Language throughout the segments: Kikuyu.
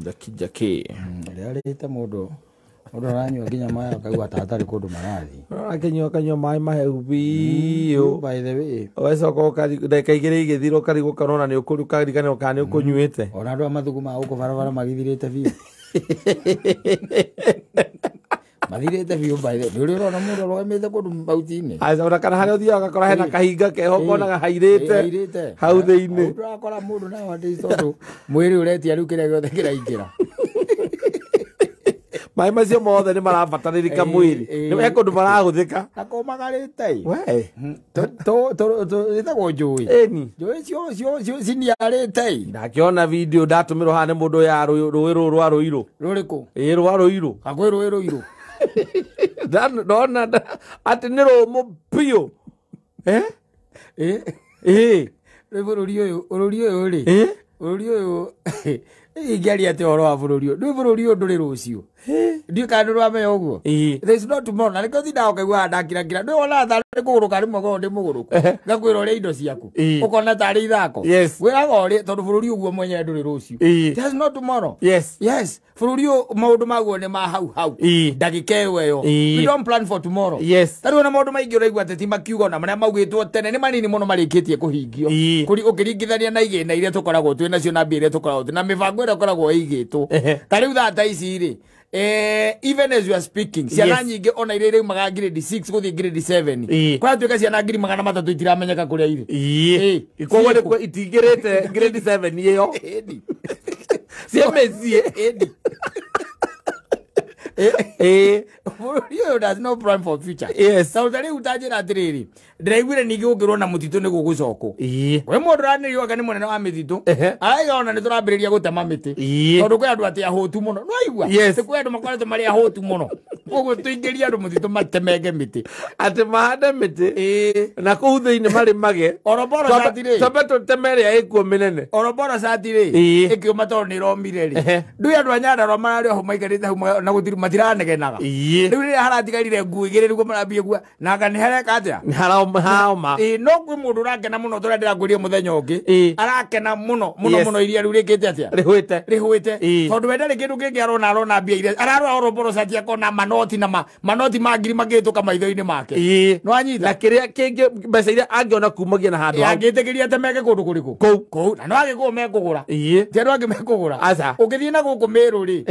Jackie Jackie. Ĩrĩa arĩte mũndũ mũndũ aranyua nginya maĩ akaigua ta hatarĩ kũndũ marathiĩ. Akĩnyua kanyua maĩ mahehu biũ. By the way, ũgacoka ndagĩka 2 igĩthira ũkarigwo kana ona nĩ ũkariganĩrwo kana nĩ ũkũnyuĩte. Ona andũ a mathuguma gũkũ barabara magithirĩte biũ, mathirĩte biũ. By the way, nĩ ũrĩ ũrona mũndũ arũgamĩte kũndũ mauti-inĩ? Aca, ona kana harĩa ũthiaga ũgakora hena kahinga keho konaga hairĩte hairĩte hau thĩinĩ. Ndũrakora mũndũ nowadays tondũ mwĩrĩ ũretia rĩu kĩrĩa gĩothe kĩraingĩra. Maĩ macio mothe nĩ marabatarĩrĩka mwĩrĩ. Nĩ he kũndũ marahũthĩka. Na kũmagarĩte. We. Ĩtagwo njũĩ. Ĩni. Njũĩ cio ciniarĩte. Ndakĩona video ndatũmĩrwo haha nĩ mũndũ ya rũĩ rũrũ rwa Rũirũ. Rũrĩkũ? Ĩ, rwa Rũirũ. Kakwĩ rũĩ Rũirũ? Ndona atĩ nĩ rũmũ biũ. Eh? Ĩ. Ĩ. Rĩu bũrũri ũyũ rĩ, Ĩ. bũrũri ũyũ ingĩaria atĩ ũhoro wa bũrũri ũyũ, ndũĩ bũrũri ũyũ ndũrĩ rũciũ. Ndiũĩ kana nĩ ũramenya ũguo. There is no tomorrow. Na nĩkĩo tindaga ũkaiguaga ndakirakira. Ndũĩ wonaga tarĩ kũgũrũka rĩmwe ngorwo ndĩ mũgũrũku, ngakwĩra ũrĩa indo ciaku ũkona tarĩ ithako. Ngwĩraga ũrĩa tondũ bũrũri ũguo mwenyewe ndũrĩ rũciũ. There is no tomorrow. Yes, bũrũri ũyũ maũndũ maguo nĩ ma hau hau, ndagĩka ĩyo ĩyo. We don't plan for tomorrow. Tarĩu ona maũndũ maingĩ ũraigua ateti makiuga ona marĩa maugĩtwo tene nĩ manini mũno marĩkĩtie kũhingio. Kũri ũkĩringithania na igĩna iria tũkoragwo twĩ nacio na mbia iria tũkoragwo twĩ na mĩbango ĩrĩa ĩkoragwo ĩigĩtwo. Ta rĩu thaa ta ici rĩ, even as you are speaking, ciana nyingĩ ona iria iraumaga grade 6 gũthiĩ grade 7, kũratuĩka ciana 300,000 itiramenyeka kũrĩa irĩ. Koguo Ciĩkũ? nĩ itingĩrĩte grade 7 ĩyo. Ĩni. Ciĩ mĩciĩ. Ĩni. Bũrũri ũyũ does no plan for future. Tondũ ta rĩu ta njĩra atĩrĩrĩ, ndĩraiguire ningĩ gũkĩrwo na mũtitũ nĩ gũgũcokwo. Kwĩ mũndũ ũranĩrio anga nĩ mũnene wa mĩtitũ, araiga ona nĩ tũrambĩrĩria gũtema mĩtĩ tondũ kwĩ andũ atĩ ahũtu mũno, nĩwaigua? Yes. Atĩ kwĩ andũ makoretwo marĩ ahũtu mũno, koguo tũingĩrie andũ mũtitũ matemenge mĩtĩ. Atĩ mahande mĩtĩ na kũu thĩinĩ marĩmage. Oroboro cati rĩ, Twambe tũteme ĩrĩa ĩkuo mĩnene. oroboro cati rĩ, ĩkĩũma tondũ nĩ ĩromire rĩ, ndũĩ andũ a Nyandarua mararĩ o hau maikarĩte hau na gũtirĩ matiranegenaga. Rĩu rĩrĩa haratigarire nguo 2 nĩguo marambie gua na anga nĩ hareka atĩa? Nĩ haraoma haoma. Ĩĩ, no kwĩ mũndũ ũrakena mũno tũrĩa ndĩrakwĩrire mũthenya ũngĩ. Arakena mũno mũno mũno iria rĩu rĩkĩte atĩa? Rĩhũĩte. Rĩhũĩte. Tondũ we ndarĩ kĩndũ kĩngĩ arona mbia iria ararora oroboro cati akona manoti na manoti ma ngiri makĩhĩtũka maitho-inĩ make. Nĩwanyita? Na kĩrĩa kĩngĩ mbeca iria angĩona kumagia na handũ hau. Angĩtĩkĩria atemenge kũndũ kũrĩkũ? Kũu. Kũu. Na no agĩkũyũ mekũgũra. Ti andũ angĩ mekũgũra. Aca. Ũngĩthiĩ na gũkũ Mĩrũ rĩ,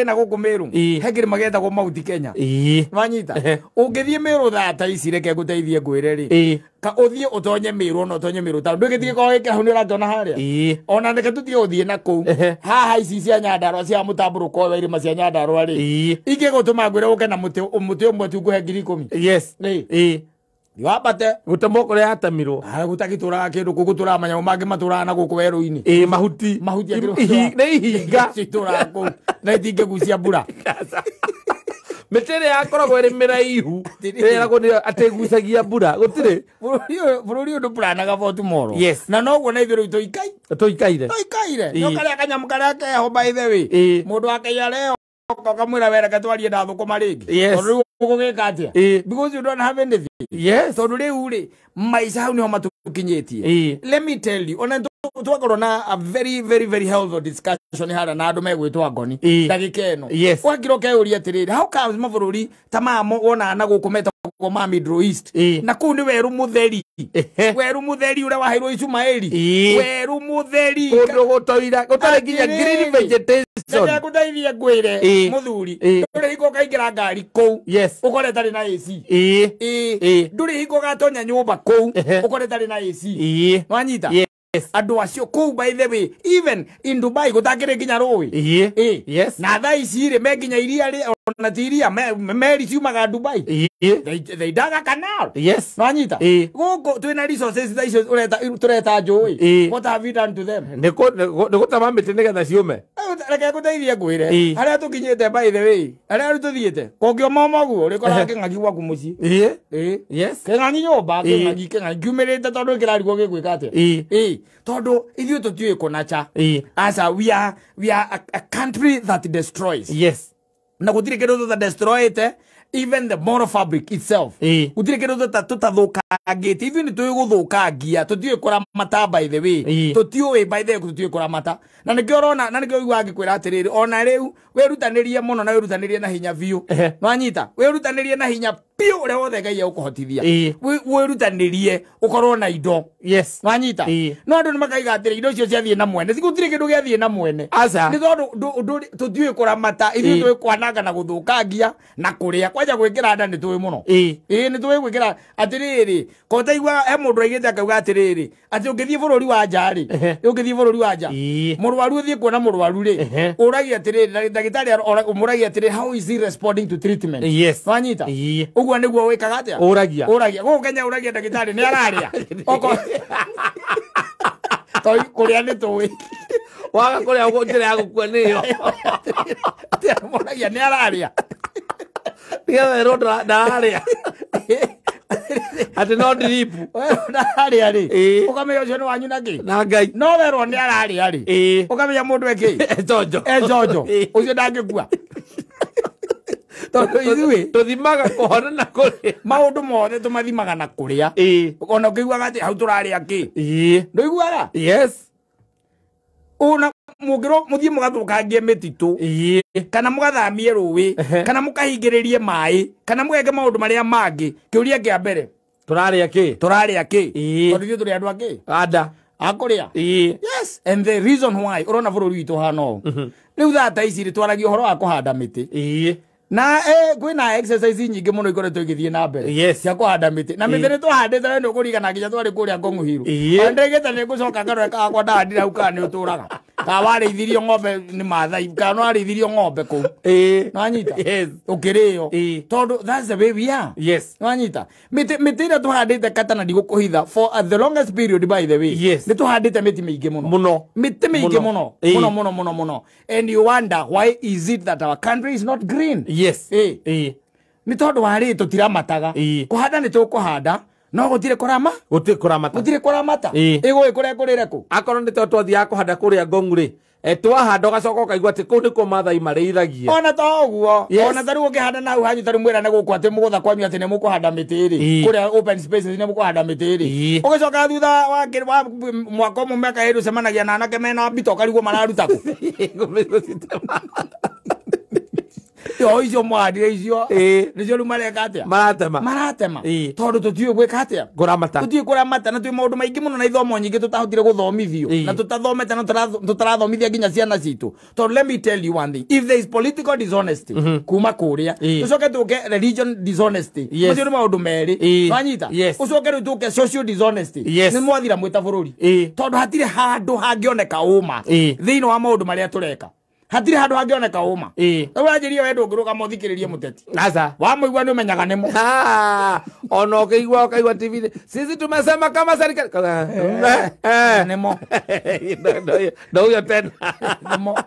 ĩna gũkũ Mĩrũ, he kĩrĩma gĩtagwo Mount Kenya. Nĩwanyita? Ũngĩthiĩ Mĩrũ thaa ta ici, reke ngũteithie ngwĩre rĩ, ka ũthiĩ ũtonye Mĩrũ, ona ũtonye Mĩrũ tondũ ndũĩ gĩtigĩ korwo gĩkĩra hau nĩ ũrakĩona harĩa. Ona reke tũtige gũthiĩ na kũu, haha ici cia Nyandarua cia mũtambũrũko ũyũ wa irĩma cia Nyandarua rĩ, ingĩgũtũma ngwĩre ũke na mũtĩ ũmwe tu ngũhe 10,000. Rĩ, wambate. Gũtemwo kũrĩa yatemirwo. Gũtagĩtũraga kĩndũ kũu, gũtũraga manyamũ mangĩ matũraga na gũkũ werũ-inĩ. Ĩĩ, mahuti. Mahuti. Nĩ ihinga. Citũraga kũu na itingĩgucia mbura. Mĩtĩ ĩrĩa yakoragwo ĩrĩ mĩraihu ĩragwo nĩ atĩ ĩgucagia mbura gũtirĩ. Bũrũri ũyũ ndũplanaga for tomorrow. Na noguo na ithuĩ rĩu tũikai Tũikaire. Tũikaire no karĩa kanyamũ karĩa keho, by the way, mũndũ wa KRA ũkamwĩra we reke twarie na thũkũma rĩngĩ. Tondũ rĩu ũgũgĩka atĩa? Because you don't have anything. Tondũ rĩu rĩ, maica hau nĩho matũkinyĩtie. Let me tell you, ona twakorwo na a very very very healthy discussion harĩa na andũ megwĩtwo ngoni ndagĩka ĩno. Wakira ũkeyũria atĩrĩrĩ, how comes mabũrũri ta maya wonaga na gũkũ metagwo ma Middle East, na kũu nĩ werũ mũtheri, werũ mũtheri ũrĩa waheirwo Ishumaeli, werũ mũtheri. Kũndũ gũtoira gũtarĩ nginya green Atĩrĩrĩ. vegetation. Reke ngũteithie ngwĩre, mũthuri, ndũrĩ hingo ũkaingĩra ngari kũu ũkore ĩtarĩ na AC. Ndũrĩ hingo ũgatonya nyũmba kũu ũkore ĩtarĩ na AC. Nwanyita? Yes. Andũ acio kũu, by the way, even in Dubai gũtakĩrĩ nginya rũĩ. Na thaa ici rĩ, me nginya iria rĩ, ona ti iria, meri ciumaga Dubai. They dug a canal. Nwanyita? Gũkũ twĩna resources thaa icio tũreta njũĩ. What have you done to them? Nĩ gũtema mĩtĩ nĩgetha ciũme. Reke ngũteithie ngwĩre, harĩa tũkinyĩte, by the way, harĩa rĩu tũthiĩte kũngĩoma ũma ũguo ũrĩkoraga kĩng'ang'i gwaku mũciĩ. Kĩng'ang'i nyũmba. Kĩng'ang'i kiumĩrĩte tondũ kĩrarigwo gĩgwĩka atĩa. Tondũ ithuĩ tũtiũĩ kũnacha. Aca, we are a country that destroys. Na gũtirĩ kĩndũ tũtadestroyĩte Even the moral fabric itself. Gũtirĩ kĩndũ tũtathũkangĩtie. Ithuĩ nĩ tũĩ gũthũkangia, tũtiũĩ kũramata by the way. Tũtiũĩ by the way, tũtiũĩ kũramata. Na nĩkĩo ũrona, na nĩkĩo ũiguaga ngĩkwĩra atĩrĩrĩ, ona rĩu wĩrutanĩrie mũno na wĩrutanĩrie na hinya biũ. Nĩwanyita? Wĩrutanĩrie na hinya biũ ũrĩa wothe Ngai egũkũhotithia. Wĩrutanĩrie ũkorwo na indo. Yes. Nĩwanyita? No andũ nĩmakaiga atĩrĩ, indo icio ciathiĩ na mwene. Gũtirĩ kĩndũ gĩathiĩ na mwene. Aca. Nĩ tondũ tũtiũĩ kũramata, ithuĩ tũĩ kwananga na gũthũkangia na kũrĩa. Kwanja gwĩkĩra nda nĩ tũĩ mũno. Ĩĩ nĩ tũĩ gwĩkĩra atĩrĩrĩ, ko ũtaiguaga he mũndũ aigĩte akauga atĩrĩrĩ, atĩ ũngĩthiĩ bũrũri wa nja rĩ, ũngĩthiĩ bũrũri wa nja, mũrwaru ũthiĩ kuona mũrwaru rĩ, ũragia atĩrĩrĩ, ndagĩtarĩ ũmũragia atĩrĩrĩ, how is he responding to treatment? Yes. Nĩwanyita? Ũguo nĩguo wĩkaga atĩa? Ũragia. Ũragia. Gũkũ Kenya ũragia ndagĩtarĩ nĩ ararĩa. Toi kũrĩa nĩ tũĩ. Waga kũrĩa njĩra ya gũkua nĩyo. Atĩ mũragia nĩ ararĩa. Nĩgetha ĩrwo ndararĩa. Atĩ no drip. Ndararĩa rĩ. Ũkamenya ũcio nĩ wanyu na kĩ? Na Ngai. No werwo nĩ ararĩa rĩ. Ũkamenya mũndũ ekĩ? Njonjo. Njonjo. Ũcio ndangĩkua. Tondũ ithuĩ tũthimaga kũhona na kũrĩa. Maũndũ mothe tũmathimaga na kũrĩa. Ona ũkĩiguaga atĩ hau tũrarĩa kĩ? Ndũiguaga? Yes. Ona mũngĩrwo mũthiĩ mũgathũkangie mĩtitũ, kana mũgathamie rũĩ, kana mũkahingĩrĩrie maĩ, kana mũgeke maũndũ marĩa mangĩ, kĩũria kĩa mbere, Tũrarĩa kĩ? Tũrarĩa kĩ? Tondũ ithuĩ tũrĩ andũ a kĩ? Anda. A kũrĩa. Yes, and the reason why ũrona bũrũri witũ ũhana ũũ. Rĩu thaa ta ici rĩ, twaragia ũhoro wa kũhanda mĩtĩ. Na kwĩna exercise nyingĩ mũno ikoretwo igĩthiĩ na mbere. Yes. Cia kũhanda mĩtĩ. Na mĩtĩ nĩ tũhandĩte, we nĩ ũkũririkana nginya twarĩ kũrĩa Ngong'u Hill. Ona ndĩraigĩte nĩ ngũcoka ngarore kana ndahandire hau kana nĩ ũtũraga. Kana warĩithirio ng'ombe nĩ Maathai, kana nĩwarĩithirio ng'ombe kũu. Nĩwanyita? Yes. Ũkĩrĩo. Tondũ that's the way we are. Yes. Nĩwanyita? Mĩtĩ ĩrĩa tũhandĩte kata na ndigũkũhitha for the longest period by the way. Yes. Nĩ tũhandĩte mĩtĩ mĩingĩ mũno. Mũno. Mĩtĩ mĩingĩ mũno. Mũno mũno mũno mũno. And you wonder why is it that our country is not green? Yes. Nĩ tondũ wa rĩ tũtiramataga. Kũhanda nĩ tũkũhanda, no gũtirĩ kũrama. Gũtirĩ kũramata. Gũtirĩ kũramata. Ĩgũgĩkũra ĩkũrĩre kũ? Akorwo nĩ tondũ twathiaga kũhanda kũrĩa Ngong'u rĩ, twahanda ũgacoka ũkaigua atĩ kũu nĩkuo Maathai marĩithagia. Ona to ũguo, ona ta rĩu ũngĩhanda na hau hanyu ta rĩu mwĩrane gũkũ atĩ mũgũtha kwanyu atĩ nĩ mũkũhanda mĩtĩ rĩ, kũrĩa open spaces nĩ mũkũhanda mĩtĩ rĩ. Ũgĩcoka thutha wa mwaka ũmwe mĩaka ĩrĩ ũcemanagia na anake mena mbito ũkarigwo mararuta kũ. Yo icio mwahandire icio nĩcio rĩu mareka atĩa? Maratema. Maratema. Tondũ tũtiũĩ gwĩka atĩa? Kũramata. Tũtiũĩ kũramata na twĩ maũndũ maingĩ mũno na ithomo nyingĩ tũtahotire gũthomithio. Na tũtathomete na tũtarathomithia nginya ciana citũ. Tondũ let me tell you one thing, if there is political dishonesty kuma kũrĩa, tũcoke tũke religion dishonesty. Macio nĩ maũndũ merĩ. Nĩwanyita? Ũcoke rĩu tũke social dishonesty. Nĩ mwathira mwĩ ta bũrũri. Tondũ hatirĩ handũ hangĩoneka ũma thĩinĩ wa maũndũ marĩa tũreka. Hatirĩ handũ hangĩoneka ũma. Rĩu wanjĩria we ndũngĩrũgama ũthikĩrĩrie mũteti. Aca. Wamũigua nĩ ũmenyaga nĩmo. Ona ũkĩigua ũkaigua TV-inĩ, sisi tumesema kama serikali. Nĩmo. Ndauyo tena. Nĩmo.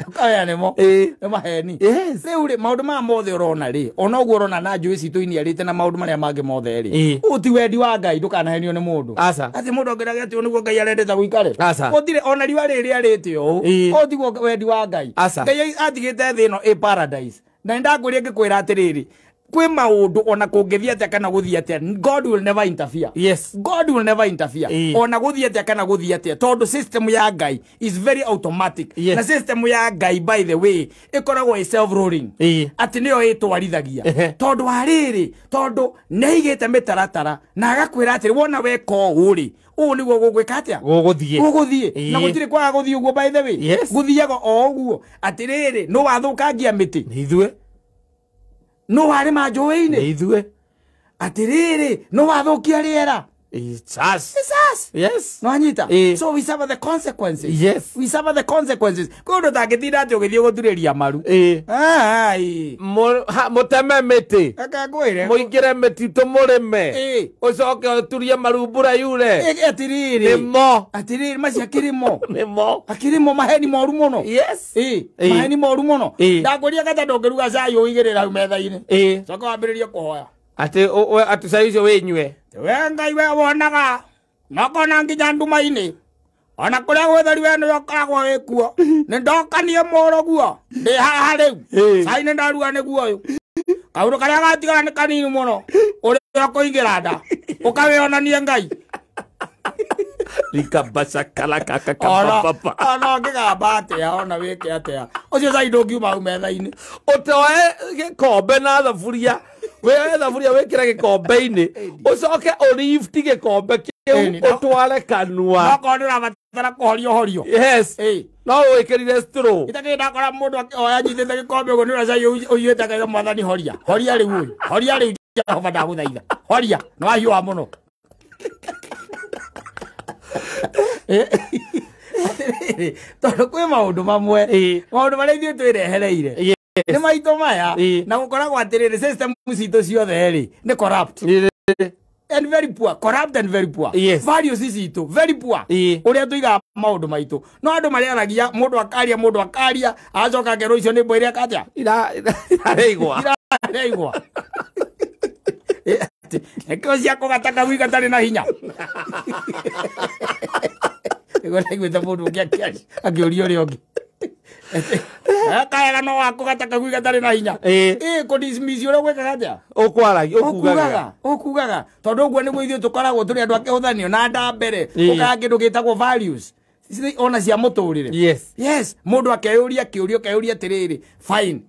Ũkaya nĩmo. Nĩ maheni. Rĩu rĩ, maũndũ maya mothe ũrona rĩ, ona ũguo ũrona na njũĩ citũ iniarĩte na maũndũ marĩa mangĩ mothe rĩ, ũũ ti wendi wa Ngai, ndũkanahenio nĩ mũndũ. Aca. Atĩ mũndũ angĩrage atĩ ũũ nĩguo Ngai arendete gũikare. Aca. Gũtirĩ, ona riũa rĩrĩ rĩarĩte ũũ, ũũ tiguo wendi wa Ngai. Aca. Ngai atigĩte thĩ ĩno ĩ paradise. Na nĩndakwĩria ngĩkwĩra atĩrĩrĩ, kwĩ maũndũ ona kũngĩthiĩ atĩa kana gũthiĩ atĩa, God will never interfere. Yes. God will never interfere. Ona gũthiĩ atĩa kana gũthiĩ atĩa, tondũ system ya Ngai is very automatic. Yes. Na system ya Ngai by the way ĩkoragwo ĩ self rolling. Atĩ nĩyo ĩtwarithagia. Tondũ wa rĩrĩ, tondũ nĩaigĩte mĩtaratara na agakwĩra atĩrĩ, wona weka ũũ rĩ, ũũ nĩguo gũgwĩka atĩa? Gũgũthiĩ. Gũgũthiĩ. Na gũtirĩ kwaga gũthiĩ ũguo by the way. Yes. Gũthiaga o ũguo. Atĩrĩrĩ, nũ wathũkangia mĩtĩ? Nĩ ithuĩ. No warĩma njũĩ-inĩ? Nĩ ithuĩ. Atĩrĩrĩ, no wathũkia rĩera? It's us. It's us. Yes. Nwanyita? So we suffer the consequences. Yes. We suffer the consequences. Kwĩ ũndũ ũtangĩtinda atĩ ũgĩthiĩ gũturĩria maru. Mũteme mĩtĩ. Reke ngwĩre. Mũingĩre mĩtitũ mũrĩme. Ũcoke ũturie maru mbura yure. Atĩrĩrĩ. Nĩmo. Atĩrĩrĩ, macio akĩrĩmo. Nĩmo. Akĩrĩmo maheni moru mũno. Yes. Maheni moru mũno. Ndakwĩria kata ndũngĩruga cai ũigĩrĩre hau metha-inĩ. Coka wambĩrĩrie kũhoya. Atĩ atĩ cai ũcio wĩnyue. We Ngai we wonaga nokona nginya nduma-inĩ. Ona kũrĩa gwĩtheri we nĩwe ũkoragwo wĩ kuo. Nĩ ndokanie mũrũguo. Ndĩ haha rĩu. Cai nĩ ndaruga nĩguo ũyũ. Kaũndũ karĩa gatigara nĩ kanini mũno. Ũrĩa ũkũingĩra nda. Ũkawĩonanie Ngai. Rikabashakalakakakapapa. Ona ũngĩgamba atĩa, ona wĩke atĩa. Ũcio cai ndũngiuma hau metha-inĩ. Ũtoe gĩkombe na thaburia. Wĩoe thaburia wĩkĩre gĩkombe-inĩ. Ũcoke ũrifti gĩkombe kĩu ũtware kanua. Okorwo nĩ ũrabatara kũhorio horio. Yes. No wĩkĩrire straw. Itakĩ ndakora mũndũ akĩhoya anyitĩte gĩkombe ũguo nĩ ũrĩa cai ũiyũrĩte akauga mwathani horia. Horia rĩu ũyũ. Horia rĩu Jehova ndagũthaitha. Horia. Nĩ wahiũha mũno. Tondũ kwĩ maũndũ mamwe. Maũndũ marĩa ithuĩ twĩrehereire. Nĩ maitũ maya. Na gũkoragwo atĩrĩrĩ system citũ ciothe rĩ nĩ corrupt. And very poor, corrupt and very poor. Yes. Values citũ very poor. Ũrĩa tũigaga maũndũ maitũ. No andũ marĩaragia mũndũ akaria acoka akerwo icio nĩ mbwa iria katia. Iraigua. Iraigua. Nĩkĩo cia kũgata kagui gatarĩ na hinya. Nĩguo ndaiguĩte mũndũ ũngĩ akĩũria ũrĩa ũngĩ. Kaega no wakũgata kagui gatarĩ na hinya. Kũ-dismiss ũrĩa ũgwĩkaga atĩa? Ũkwaragia, ũkugaga. Ũkugaga. Tondũ ũguo nĩguo ithuĩ tũkoragwo tũrĩ andũ a kĩhũthanio na nda mbere. Ũkaga kĩndũ gĩtagwo values. Ona cia mũtũrĩre. Yes. Yes. Mũndũ akeyũria kĩũria ũkeyũria atĩrĩrĩ, fine.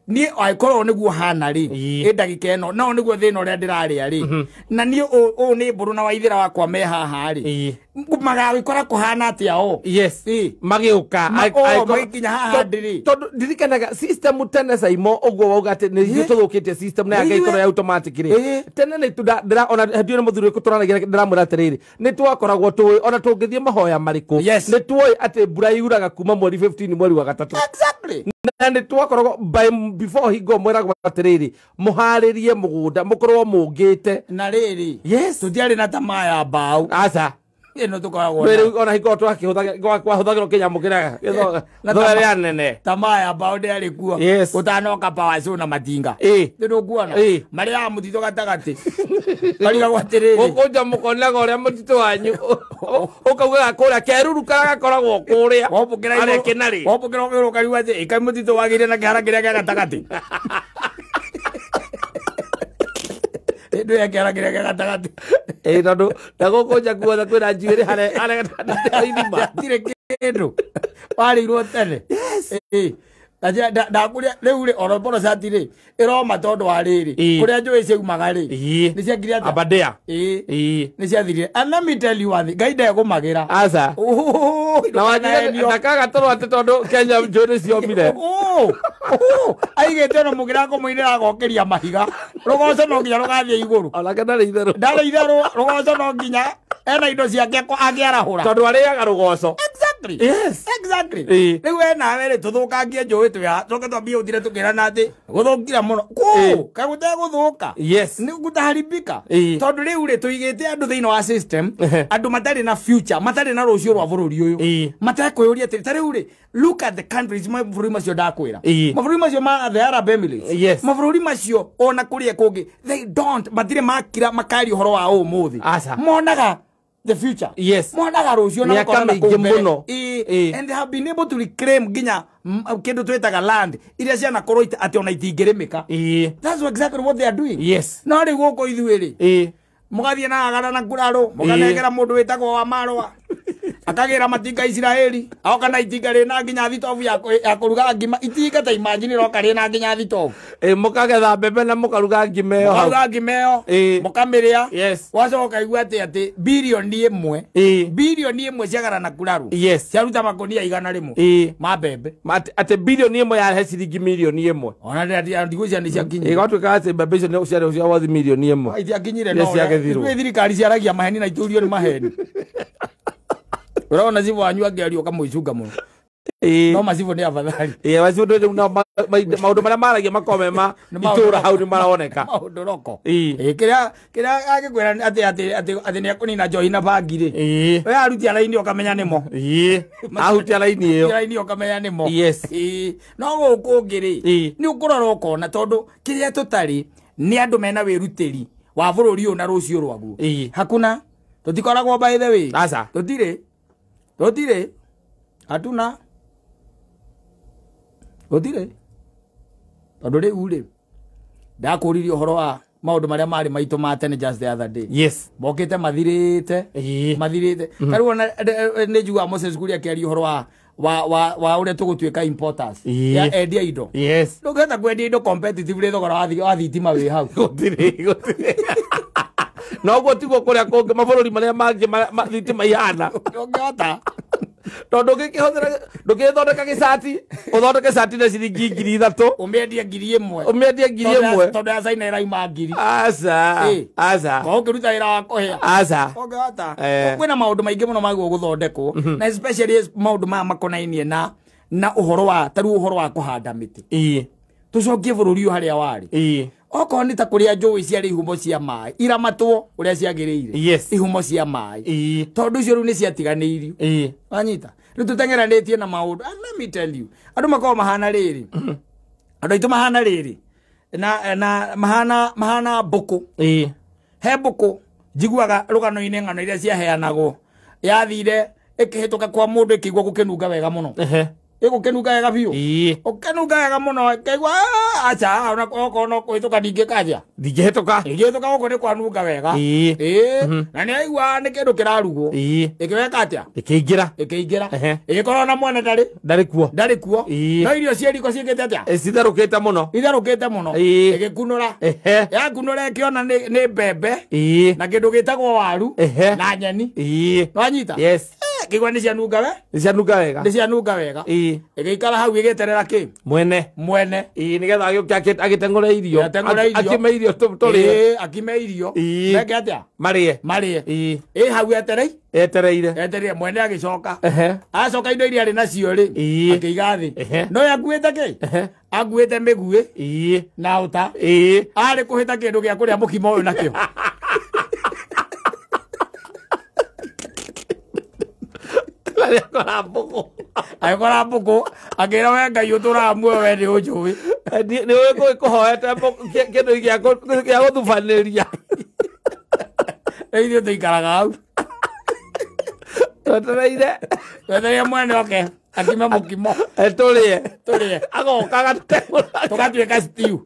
Niĩ angĩkorwo nĩguo hana rĩ, ĩ ndagĩka ĩno, no nĩguo thĩna ũrĩa ndĩrarĩa rĩ. Na niĩ ũũ nĩ mbũrũ na waithĩra wakwa me haha rĩ. Magagĩkora kũhana atĩa o? Yes. Magĩũka. Magĩkinya haha ndĩrĩ. Tondũ ndirikanaga system tene Saimo ũguo wauga atĩ nĩ ithuĩ tũthũkĩtie system na yangĩkorwo ya automatic rĩ. Tene nĩ ndĩra ona ndiũĩ nĩ mũthuri ũrĩkũ tũranagia ndĩramwĩra atĩrĩrĩ, nĩ twakoragwo tũĩ ona tũngĩthiĩ mahoya marĩkũ. Nĩ tuoĩ atĩ mbura yuraga kuma mweri 15 mweri wa gatatũ. Exactly. Na nĩ twakoragwo by before hingo mwĩragwo atĩrĩrĩ, mũharĩrie mũgũnda mũkorwo mũngĩte. Na rĩrĩ. Yes. Tũtiarĩ na tamaa ya mbaũ. Aca. Ĩno tũkoragwo nayo. Ona hingo twakĩhũthagĩrwo kĩnyamũ kĩrĩa gĩthogera nene. Tamaa ya mbaũ ndĩarĩ kuo. Yes. Gũtanoka power saw na matinga. Nĩ ndũkuona? Marĩaga mũtitũ gatagatĩ. Marigagwo atĩrĩrĩ. Gũkũ nja mũkonaga ũrĩa mũtitũ wanyu. Ũkaugaga kũrĩa keruru karĩa gakoragwo kũrĩa. Harĩa kĩnarĩ. Wombũkĩra ũkĩrwo ũkariũa atĩ ĩka mũtitũ wagĩire na kĩhara kĩrĩa kĩa gatagatĩ. Ndũ ya kĩhara kĩrĩa kĩa gatagatĩ. Tondũ na gũkũ nja guothe kwĩna njuĩrĩ harĩa gatagatĩ ka irima. Hatirĩ kĩndũ. Warĩirwo tene. Yes. Ndakũrĩa rĩu rĩ oro mborocati rĩ ĩroma tondũ wa rĩrĩ kũrĩa njũĩ ciaumaga rĩ nĩ ciakire atĩa? Aberdare. Nĩ ciathirire. And let me tell you one thing, Ngai ndegũmagĩra. Aca. Na wanjire ndakaga toro atĩ tondũ Kenya njũĩ nĩ ciomire. Aigĩte ona mũgĩra kũmũinĩra agokĩria mahiga. Rũgoco no nginya rũgathiĩ igũrũ. Onake ndarĩ itherũ. Ndarĩ itherũ, rũgoco no nginya ena indo ciake angĩarahũra. Tondũ arĩaga rũgoco. Exactly. Yes. Exactly. Rĩu we nawe rĩ tũthũkangie njũĩ twĩ tũke twambie gũthire tũkĩrana atĩ gũthũkira mũno. Kũ kaĩ gũtegũthũka? Yes. Nĩ gũtaharibika. Tondũ rĩu rĩ tũigĩte andũ thĩinĩ wa system, andũ matarĩ na future, matarĩ na rũciũ rwa bũrũri ũyũ. Matekwĩyũria atĩrĩ, ta rĩu rĩ, look at the countries, mabũrũri macio ndakwĩra. Mabũrũri macio ma the Arab Emirates. Yes. Mabũrũri macio ona kũrĩa kũngĩ, they don't, matirĩ makira makaria ũhoro wa ũmũthĩ. Aca. Monaga the future. Yes. Monaga rũciũ na Mĩaka gũkorwo na mĩingĩ kũu mbere. mũno. And they have been able to reclaim nginya kĩndũ twĩtaga land iria cianakorwo atĩ ona itingĩrĩmĩka. That's exactly what they are doing. Yes. No rĩu gũkũ ithuĩ rĩ, mũgathiĩ na agara na nguraro, mũkanengera mũndũ wĩtagwo wa marũa. Akagĩra matinga Isiraeli, aoka na itinga rĩna nginya thitobu ya kũruga ngima. Itinga ta imagine rĩroka rĩna nginya thitobu. Mũkagetha mbembe na mũkaruga ngima ĩyo hau. Mũkaruga ngima ĩyo, mũkamĩrĩa. Yes. Wacoka ũkaigua atĩ birioni ĩmwe. Birioni ĩmwe ciagara na kuraru. Yes. Ciaruta makũnia 100 ma mbembe. Atĩ birioni ĩmwe yarehe ciringi milioni ĩmwe. Ona ndigwĩciria nĩ ciakinyire. Ĩgatuĩka atĩ mbembe icio nĩ ciarĩ cia worth milioni ĩmwe. Itiakinyire Nĩ no. ciagethirwo. Ithuĩ thirikari ciaragia maheni na itũrio nĩ maheni. Ũrona cibũ wanyu angĩaria ũkamwĩcunga mũno. No macibũ nĩ afadhali. Macibũ rĩu nao maũndũ marĩa maragia makoragwo me ma itũũra hau nĩ maroneka. Maũndũ roko. Kĩrĩa angĩkwĩra atĩ nĩ ekũnina njohi na bangi rĩ. We arutia raini ũkamenya nĩmo. Ahutia raini ĩyo. Raini ũkamenya nĩmo. Yes. No gũkũ ũngĩ rĩ, nĩ ũkũrora ũkona tondũ kĩrĩa tũtarĩ nĩ andũ mena wĩrutĩri wa bũrũri ũyũ na rũciũ rwaguo. Hakuna. Tũtikoragwo by the way. Aca. Tũtirĩ. Gũtirĩ. Hatuna. Gũtirĩ. Tondũ rĩu rĩ ndakũririe ũhoro wa maũndũ marĩa marĩ maitũ ma tene just the other day. Yes. Mokĩte mathirĩte. Mathirĩte. Tarĩu ona nĩ njiguaga Moses Kuria akĩaria ũhoro wa ũrĩa tũgũtuĩka importers. Ya endia indo. Yes. Ndũngĩhota kwendia indo competitively thogora wa thitima wĩ hau. Gũtirĩ. Noguo tiguo kũrĩa kũngĩ mabũrũri marĩa mangĩ thitima ihana. Ndũngĩhota. Tondũ ũngĩkĩhũthĩra ndũngĩthondeka gĩcati, ũthondeke cati na ciringi 3,000. Ũmĩendie 1,000. Ũmĩendie 1,000. Tondũ ya China ĩrauma 1,000. Aca. Aca. Korwo ũkĩruta wĩra wa kũhĩa. Aca. Ũngĩhota. Kwĩna maũndũ maingĩ mũno magwo gũthondekwo. Na especially maũndũ maya makonainie na ũhoro wa tarĩu ũhoro wa kũhanda mĩtĩ. Tũcokie bũrũri ũyũ harĩa warĩ. Okorwo nĩ ta kũrĩa njũĩ ciarĩ ihumo cia maĩ iramatwo ũrĩa ciagĩrĩire. Yes. Ihumo cia maĩ. Tondũ icio rĩu nĩ ciatiganĩirio. Wanyita. Rĩu tũteng'eranĩtie na maũndũ. And let me tell you, andũ makoragwo mahana rĩrĩ. Andũ aitũ mahana rĩrĩ. Na mahana mbũkũ. He mbũkũ njiguaga rũgano-inĩ ng'ano iria ciaheanagwo. Yathire ĩkĩhĩtũka kwa mũndũ ĩkĩigua gũkĩnunga wega mũno. Ĩgũkĩnunga wega biũ. Ũkĩnunga wega mũno ĩkaigua aca ona okorwo no kũhĩtũka ndingĩkaja. Ndingĩhĩtũka. Ndingĩhĩtũka gũkũ nĩ kwanunga wega. Na nĩ aigua nĩ kĩndũ kĩrarugwo. Ĩkĩweka atĩa? Ĩkĩingĩra. Ĩkĩingĩra. Ĩgĩkorwo na mwene ndarĩ. Ndarĩ kuo. Ndarĩ kuo. No irio cia riko ciĩkĩte atĩa? Citherũkĩte mũno. Itherũkĩte mũno. Ĩgĩkunũra. Yakunũra ĩkĩona nĩ mbembe. Na kĩndũ gĩtagwo waru. Na nyeni. Nĩwanyita? Yes. Kĩigua nĩ cianunga we? Nĩ cianunga wega. Nĩ cianunga wega. Ĩgĩikara hau ĩgĩeterera kĩ? Mwene. Mwene. Nĩgetha agĩũke agĩteng'ũre irio. Akime irio tũrĩe. Akime irio. Meke atĩa? Marĩe. Marĩe. Ĩ hau eterei? Etereire. Etereire mwene agĩcoka. Acoka indo iria arĩ nacio rĩ, akĩiga thĩ. No akuĩte kĩ? Akuĩte mĩguĩ. Na ũta. Arĩ kũhĩta kĩndũ gĩa kũrĩa mũkimo ũyũ nakĩo. Agĩkora mbũkũ akĩra we Ngai ũtũraga muoyo we nĩ ũnjũĩ. Nĩ ũĩ kũhoete kĩndũ gĩa gũthubanĩria. Rĩu ithuĩ tũikaraga hau. Twetereire. Twetereire mwene oke akime mũkimo. Tũrĩe. Tũrĩe. Agoka agatũteng'ũra. Tũgatuĩka stew.